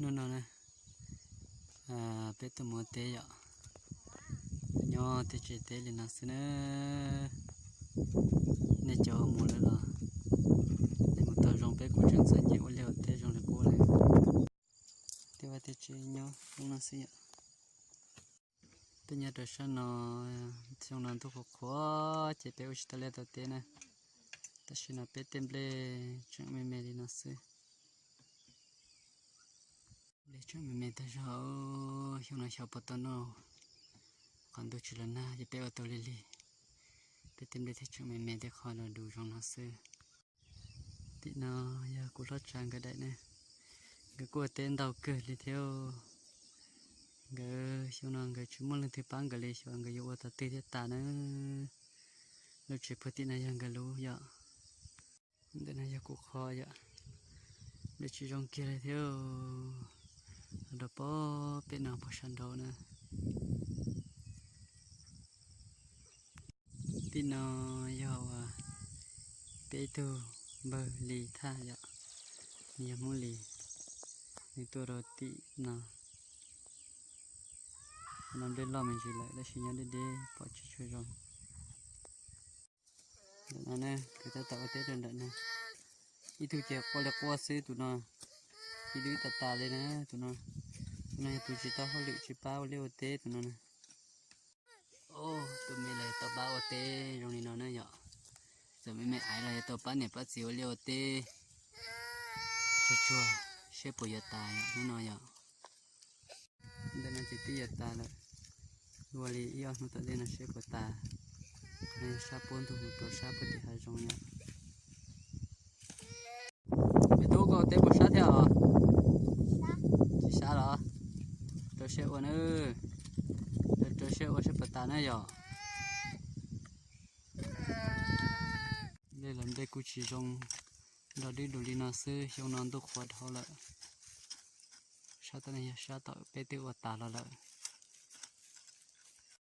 Hnub no na, peb tuaj mus ua teb yom. Nyob tej tsev teb li no xwb na. Nej cov mus lawm los nej mus tau zoo, peb kuj tseem txom nyem ua liaj ua teb zoo li qub lawm. Tej vaj tej tsev nyob zoo no xwb yom. Peb nyob rau sab no, xyoo no ntuj qhuav qhuav ces peb ua tsis tau liaj tau teb na. Tam sim no peb tej nplej tseem me me li no xwb. Nplej tseem me me tag zog, xyoo no xyov puas tau noj, qhov ntuj tsis los nag ces peb ua tau lig lig. Peb tej nplej thiaj tseem me me tej qho los dus zoo no xwb. Tim no yog kuv hlob tsav nkawd daim ne, nkawd kuj ua teb ntau kawg li thiab. Nkawd xyoo no nkawd tsis muaj leej twg pab nkawd li, xyov nkawd yuav ua tau twg thiaj tas na. Lub tsev puag tim no yog nkawd lub yom. Ntawm no yog kuv qhov yom. Nplej tsis zoo kiag li thiab. Los rau pem no puag sab nraud na. Tim no yog uas peb tug npawg Lis Thaj yom, nws yog Hmoob Lis, nws tuaj rau tim no. Qhov no nplej loj me ntsis lawm tab sis nyob deb deb pom tsis tshua zoo. Ntawm no na, kuv tab tom ua teb rau ntawm no. Ib tug ces qua li qua xwb tus no, ib lub tas tas li na tus no. Tus no yog tus tsis tau hauj lwm tsis pab ua liaj ua teb tus no na. Tus me los yog tau pab ua teb zoo li no na yom. Txawm me me aiv los yog tau pab niam pab txiv ua liaj ua teb tsuag tsuag, seb puas yuav tas yom hnub no yom. Ntawm no ces twb yuav tas lawm, ua li ib ob hnub tom ntej no seb puas tas. Qhov no yog sab puab ntug mus rau sab puag tim hav zoov yom. Me tub, koj ua teb puas sab thiab os? Tsis sab los? Rau siab ua na, rau siab ua seb puas tas na yom. Nplej los nplej kuj tsis zoo, nrog dwb dus li no xwb, xyoo no ntuj qhuav dhau lawm. Sab tom no yog sab tom peb twb ua tas los lawm.